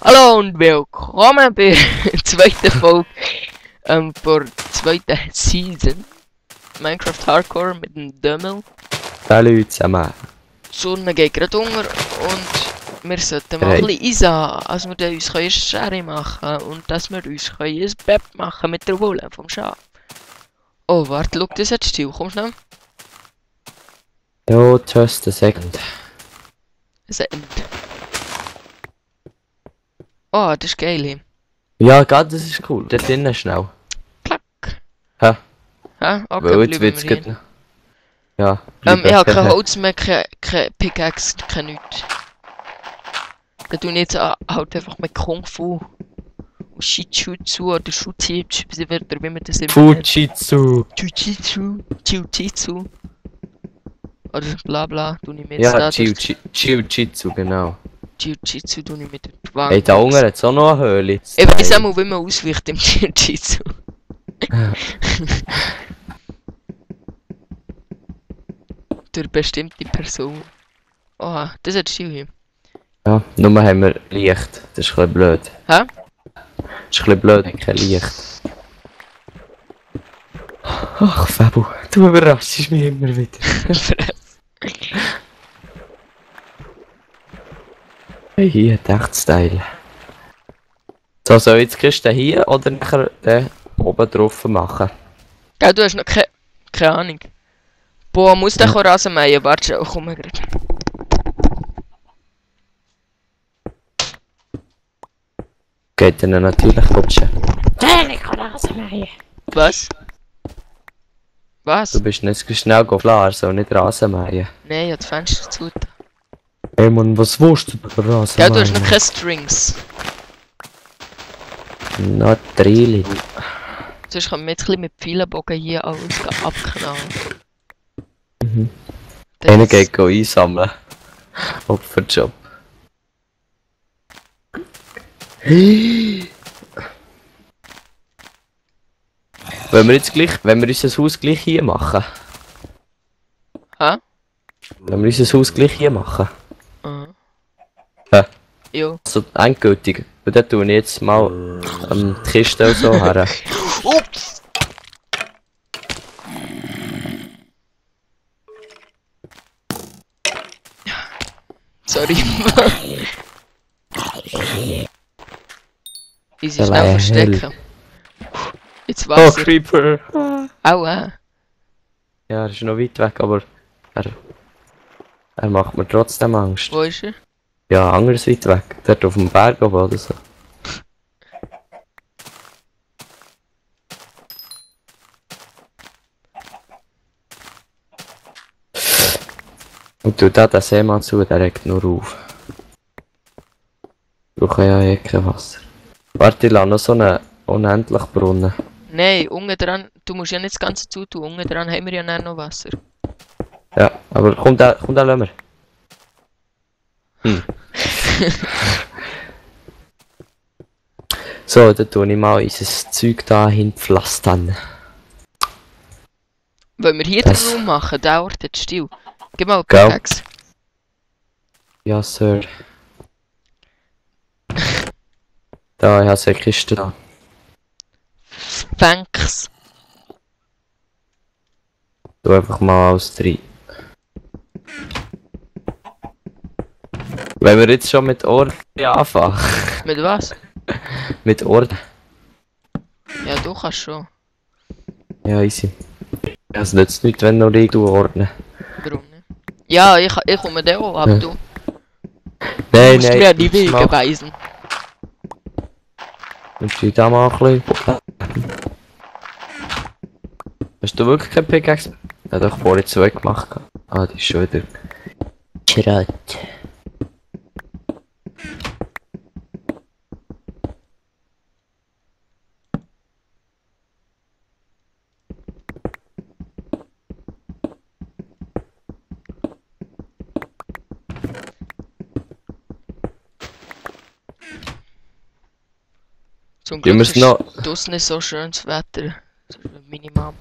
Hallo und willkommen bei der zweiten Folge vor der zweiten Season Minecraft Hardcore mit dem Dömmel. Salut zusammen. Die Sonne geht gerade unter und wir sollten mal ein bisschen eisen, als wir uns eine Schere machen und dass wir uns ein Bett machen mit der Wolle vom Schaf. Oh warte, schau, das hat still, komm schnell. Jo, just a second. Oh, das ist geil hier. Ja, gerade, das ist cool. Da drinnen schnell. Klack. Hä? Hä? Okay, Weil jetzt bleiben wird's wir hier. gut. Ja. Ich habe kein Holz mehr, kein Pickaxe, kein nichts. Da tue ich jetzt halt einfach mit Kung Fu und Shijutsu oder Shujitsu, wie man das immer nennt. Fujitsu. Jiu-Jitsu. Oder bla bla, tue ich mit Ja, Jiu-Jitsu, genau. Jiu-Jitsu tue ich mit der Wand. Hey, da unten hat's auch noch eine Höhle. Ich weiss auch mal, wie man ausweicht im Jiu-Jitsu. Durch bestimmte Person. Oha, das hat still hier. Ja, nur haben wir Licht. Das ist ein bisschen blöd. Hä? Das ist ein bisschen blöd, kein Licht. Ach, Fabu, du überraschst mich immer wieder. Hey, hier hat echt Style. So, soll ich jetzt Kiste hier oder nachher den oben drauf machen? Gell, du hast noch keine Ahnung. Boah, muss der Rasen mähen? Warte schon, komm mal grad. Geht dann natürlich rutschen. Was? Was? Du bist nicht schnell geflahen, so nicht Rasen mähen. Nein, ich hab das Fenster zu. Ey Mann, was willst du über Rasen Gell, du hast noch keine Strings. Not really. Sonst können wir jetzt ein bisschen mit Pfeilenbogen hier alles abknallen. Mhm. Einer geht einsammeln. Opferjob. Wenn wir unser Haus gleich hier machen. Hä? Wenn wir unser Haus gleich hier machen. Mhm. Hä? Jo. So endgültig. Und dann tue ich jetzt mal die Kiste so her. Ups! Sorry. Easy schnell verstecken. Jetzt Wasser. Oh, Creeper! Aua. Ja, er ist noch weit weg, aber er macht mir trotzdem Angst. Wo ist er? Ja, anders weit weg. Dort auf dem Berg oben oder so. Und du da den Seemann zu, der regt nur auf. Wir brauchen ja kein Wasser. Warte, ich lasse noch so einen unendlichen Brunnen. Nein, unten dran, du musst ja nicht das Ganze zutun, unten dran haben wir ja dann noch Wasser. Ja, aber komm da lassen wir. So, dann tue ich mal unser Zeug da hinpflastern. Wollen wir hier den Raum machen, dauert jetzt still. Gib mal Go. Pickaxe. Ja, Sir. Da, ich habe eine Kiste da. Thanks. Tu einfach mal alles rein. Wenn wir jetzt schon mit Orden anfangen. Mit was? Mit Orden. Ja, du kannst schon. Ja, easy. Es nützt nichts, wenn nur ich ordne. Warum nicht? Ja, ich komme da auch, aber Ja. du Nein, musst mir ja die Wege weisen. Und ich da mal ein bisschen. Hast du wirklich kein Pickaxe? Ja, doch, vorhin 2 gemacht. Ah, die ist schon wieder. Schrott. Zum Wir Glück müssen ist noch. draussen nicht so schönes Wetter. Meine Mama.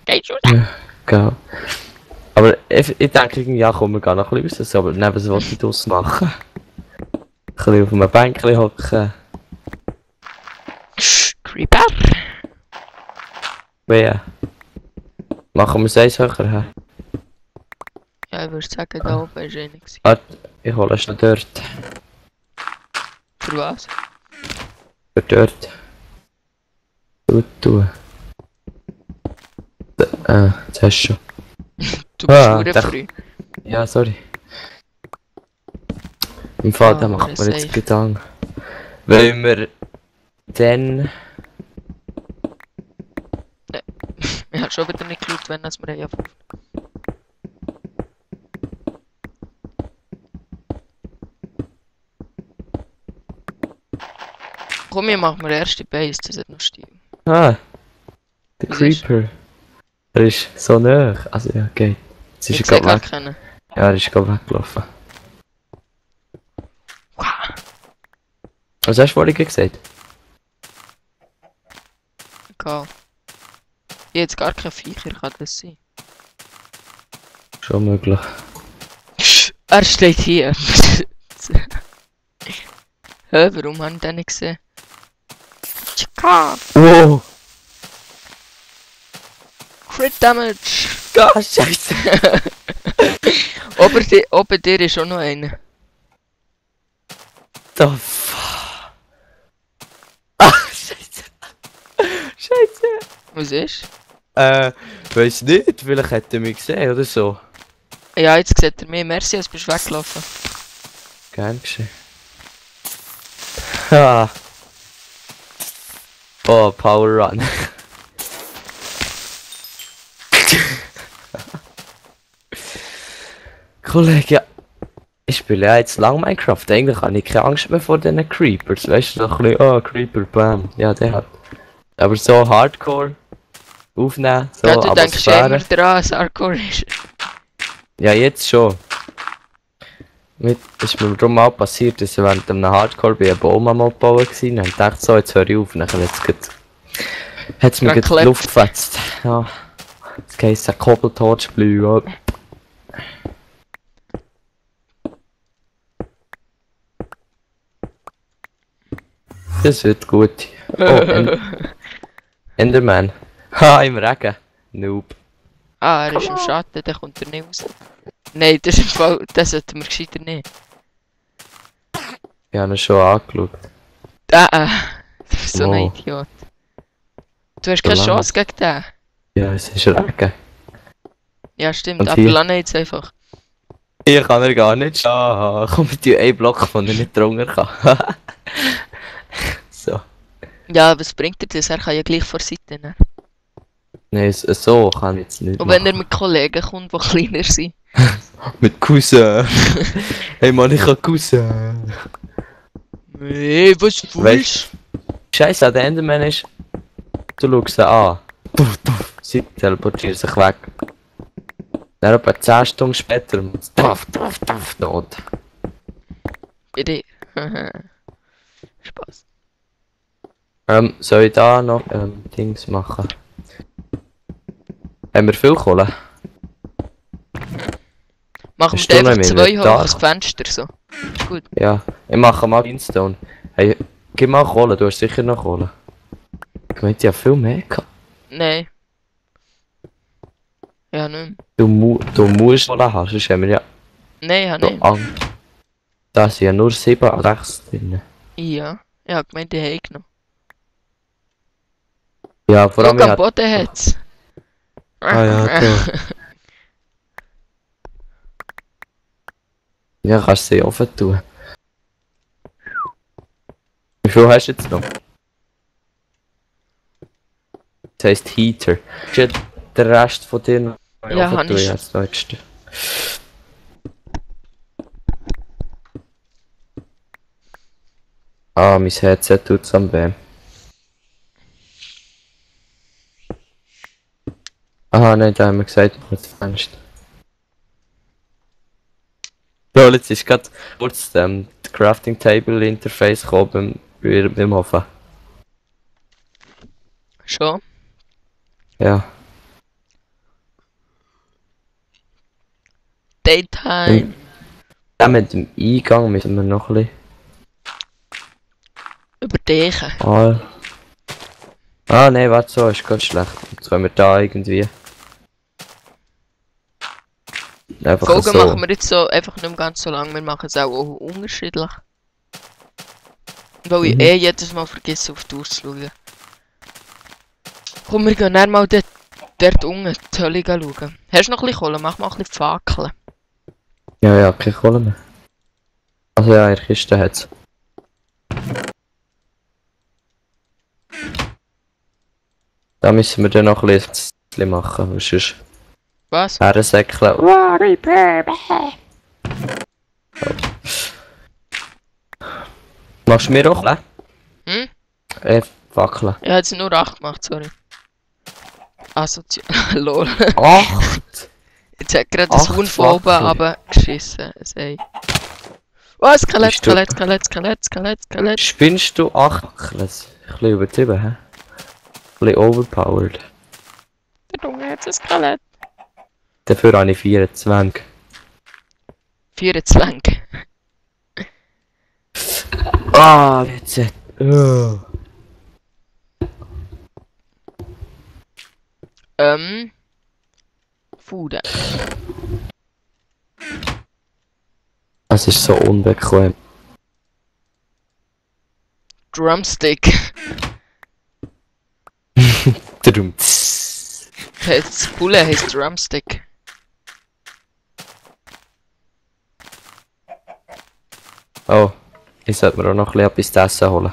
Geht schon. Ja, genau. Aber ich denke, ja, komm, wir gehen noch ein bisschen raus, aber neben was wollte ich draussen machen? Ein bisschen auf einem Bänkchen hocken, Creeper. Wer? Machen wir es eins höher, hä? Ja, ich würde sagen, da oben ist einer gewesen. Warte, ich hole es noch dort. Für was? Für dort. Gut tun. Jetzt hast du schon. Du bist Ah, nur früh. Ja, sorry. Im Fall, da Ah, machen wir jetzt safe. Gedanken. Weil wir dann... Ich habe schon wieder nicht geschaut, wenn es mir ja. Komm, wir machen wir erst die Base, das hat noch Stil. Ah! Der Was ist? Creeper. Er ist so nah. Also ja, geht. Jetzt ist Ich er sehe gar gerade weg. keinen. Ja, er ist gerade weggelaufen. Wow. Was hast du vorhin gesagt? Egal. Ich habe jetzt gar kein Viecher, kann das sein? Schon möglich. Er steht hier. Hä, warum habe ich den nicht gesehen? Tschika! Wow! Crit Damage! Ah, Scheiße! Oben dir ist auch noch einer. The fuck? Ah, Scheiße! Scheiße! Was ist? Weiß nicht, vielleicht hat er mich gesehen oder so. Ja, jetzt sieht er mich. Merci, als bist du weggelaufen. Gern geschehen. Ah. Oh, Power Run. Kollege, ja. Ich spiele ja jetzt lang Minecraft. Eigentlich habe ich keine Angst mehr vor diesen Creepers. Weißt du, so ein bisschen, oh, Creeper, bam. Ja, der hat. Aber so Hardcore aufnehmen, so Ja, du denkst ja immer Atmosphäre. daran, dass Hardcore ist. Ja, jetzt schon. Ist mir darum auch passiert, dass ich während einem Hardcore bei einem Baum am Abbauen war und ich dachte so, jetzt höre ich auf. Nachher hat es mir Ja, gerade die Luft gefetzt. Ja. Jetzt heisst es Kobbeltorch Blue. Ja. Das wird gut. Oh, Enderman. Ha, im Regen. Noob. Ah, er ist im Schatten, der kommt er nicht raus. Nein, das ist im Fall, das sollten wir gescheiter nicht. Ich habe ihn schon angeschaut. Du bist so ein Oh. Idiot. Du hast keine So Chance gegen den. Ja, es ist Regen. Ja, stimmt, Und aber hier? lass ihn jetzt einfach. Ich kann er gar nicht schauen. Komm mit dir einen Block, von der nicht drunter kann. So. Ja, was bringt er das? Er kann ja gleich vor Seite nehmen. Nein, so kann ich jetzt nicht Und wenn er machen. mit Kollegen kommt, die kleiner sind. Mit Cousin. Hey Mann, ich hab Cousin. Hey, was willst Scheiße, an der Enderman ist, du schaust sie an. Puff, puff, sie teleportiert sich weg. Dann etwa 10 Stunden später, puff, puff, puff, tot. bei dir? Spaß. Soll ich da noch Dings machen? Haben wir viel Kohle? Machen Hast wir du noch einfach im 2 Inventar? hoch das Fenster so. Ist gut. Ja, ich mache mal Greenstone. Hey, gib mal Kohle, du hast sicher noch Kohle. Ich meinte ja viel mehr gehabt. Nein. Ja, nicht. Du musst Kohle haben, sonst haben wir ja Nein, ja noch nicht. Angst. Da sind ja nur 7 rechts drin. Ja. Ich hab gemeint, die haben genommen. Ja, vor allem Guck, ich am Boden hat's. Ah ja, da. Ja, kannst du sie offen tun. Wie viel hast du jetzt noch? Das heisst Heater. Ist ja der Rest von dir noch Ja, offen hab tun, ich. ja, das letzte. Ah, mein Headset tut's am weh. Ah, nein, da haben wir gesagt, mit dem Fenster. Ja, jetzt ist gerade kurz das Crafting Table Interface gekommen beim Hofen. Schon? Ja. Daytime. Ja, mit dem Eingang müssen wir noch ein bisschen. Überdenken. Ah, Ah nein, warte, so ist ganz schlecht. Jetzt können wir da irgendwie... Einfach Folgen so. machen wir jetzt so einfach nicht mehr ganz so lang, wir machen es auch unterschiedlich. Weil ich jedes Mal vergesse auf die Uhr zu schauen. Komm, wir gehen dann mal dort unten die Hölle schauen. Hast du noch ein bisschen Kohle? Mach mal ein bisschen Fackeln. Ja, keine Kohle mehr. Also ja, in der Kiste hat's. Da müssen wir dann noch ein bisschen machen, weil sonst... Was? Herrensäckchen. Machst du mir auch Hm? Fackeln. Ich habe jetzt nur 8 gemacht, sorry. Asozial. Lol. 8! Jetzt hat gerade das 8 Huhn von oben Fackeln. runtergeschissen. Oh, Skelett, Bist du- Skelett, Skelett, Skelett, Skelett, Skelett. Spinnst du 8 Fackeln? Ein bisschen übertrieben, hä? Ein bisschen overpowered. Der Junge hat ein Skelett. Dafür habe ich 24. 24. Ah, jetzt. Food. Es ist so unbequem. Drumstick. Drum. Das Bulle heißt Drumstick. Oh, ich sollte mir auch noch ein bisschen etwas zu essen holen.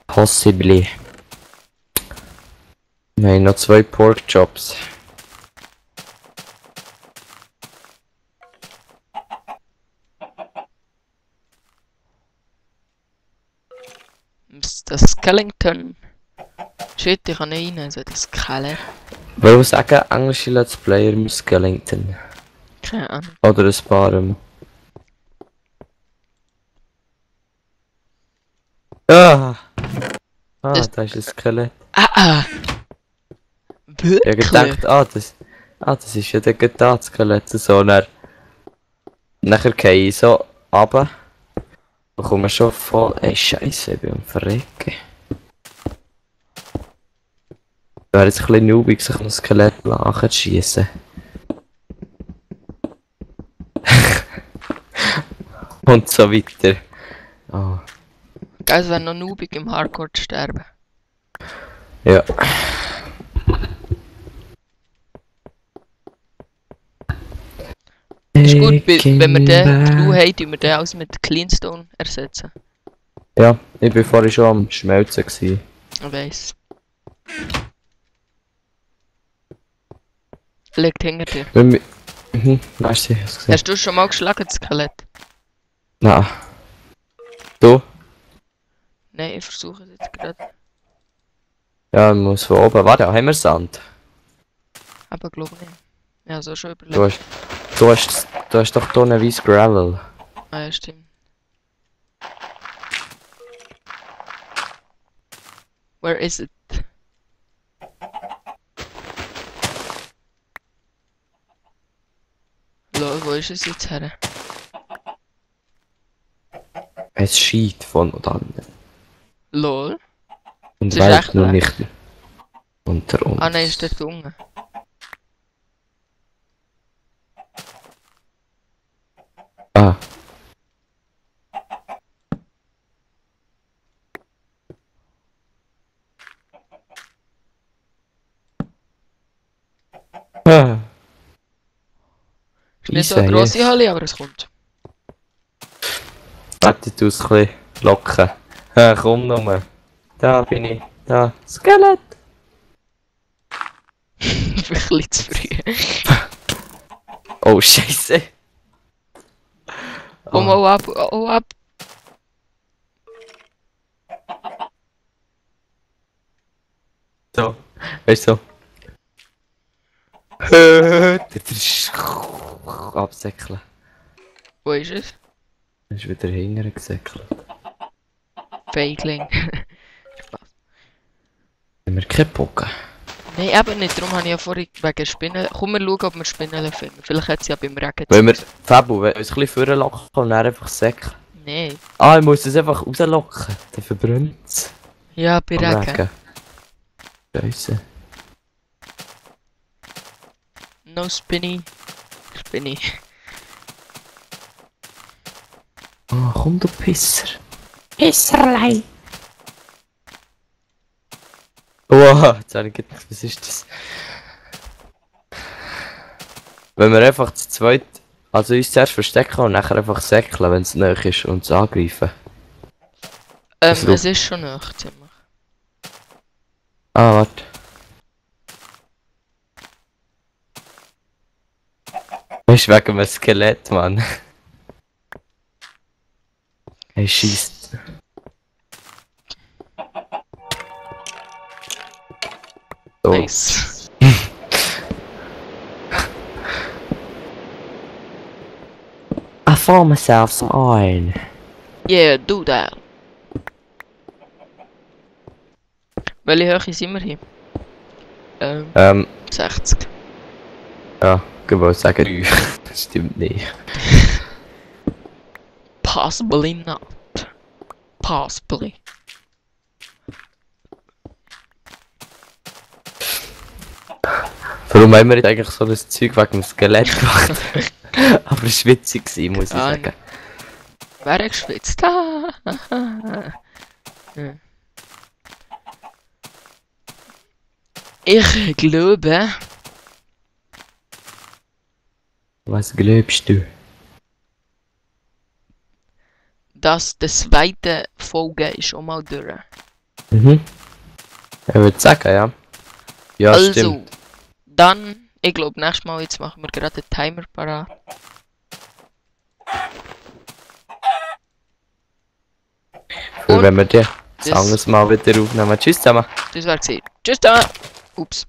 Possibly. Wir haben noch 2 Pork Chops. Das Skellington. Shit, ich kann nicht rein, so das Keller. Will ich sagen, englische Let's Player im Skellington. Keine Ahnung. Oder ein paar. Ah! Ah, Das- da ist ein Skelett. Ich habe Wirklich? gedacht, das ist ja der Skelett. So, nachher gehe ich so runter. Da komme schon voll. Ey, Scheiße, ich bin am Verrecken. Wäre jetzt ein bisschen noobig, sich ein Skelett nachzuschießen. Und so weiter. Oh. Geil, es wäre noch noobig im Hardcore zu sterben. Ja. Ist gut, wenn wir den Clou haben, tun wir den alles mit Cleanstone ersetzen. Ja, ich bin vorhin schon am Schmelzen gewesen. Ich weiss. Liegt hinter dir. Wenn wir... Weißt du, ich hab's gesehen. Hast du schon mal geschlagen, das Skelett? Nein. Du? Nein, ich versuche es jetzt gerade. Ja, ich muss von oben. Warte, haben wir Sand? Aber glaube nicht. Ja, so schon Du überlegt. du hast doch hier ein weißes Gravel. Ah, ja, stimmt. Where is it? Lol, wo ist es jetzt her? Es scheint von und an. Lol? Und Das ist weicht echt nur leicht. nicht unter uns. Ah nein, ist der unten. Ah. Ah. Ist nicht so eine grosse Halle, aber es kommt. Warte, du es ein bisschen locken. Komm nochmal. Da bin ich. Da. Skelett. Ein bisschen zu früh. Oh, Scheiße. Komm, oh ab, oh ab. So. Weißt du? Das ist absäckeln. Wo ist es? Das ist wieder hinterher gesäckelt. Feigling. Haben wir keinen Bogen? Nein, eben nicht. Darum habe ich ja vorhin wegen Spinnen. Komm, wir schauen, ob wir Spinnen finden. Vielleicht hat sie ja beim Regen. Wenn wir, Fabu, wenn wir uns ein bisschen vorlocken und dann einfach säckeln. Nee. Ah, ich muss es einfach rauslocken. Dann verbrennt es. Ja, bei Regen. Scheiße. No Spinny. Spinny. Oh, komm du Pisser. Pisserlein. Wow, jetzt habe ich gedacht, was ist das? Wenn wir einfach zu zweit, also uns zuerst verstecken und nachher einfach säckeln, wenn es nahe ist und es angreifen. Es ist schon noch ziemlich. Ah, warte. Weißt du, wegen einem Skelett, Mann. Hey, schießt. So. Nice. I found myself some iron. Yeah, do that. Welche Höhe sind wir hier? 60. Ja, ich wollte sagen 3. Das stimmt nicht. Possibly not. Possibly. Warum haben wir nicht eigentlich so das Zeug wegen dem Skelett gemacht? Aber es war witzig gewesen, muss ich sagen. Wer hat geschwitzt? Ich glaube... Was glaubst du? Dass die zweite Folge ist auch mal durch. Mhm. Ich würde sagen, ja. Ja, Also, stimmt. dann, ich glaube, nächstes Mal jetzt machen wir gerade den Timer parat. Für wenn wir das anderes Mal wieder aufnehmen. Tschüss zusammen. Das war's. Tschüss da! Ups.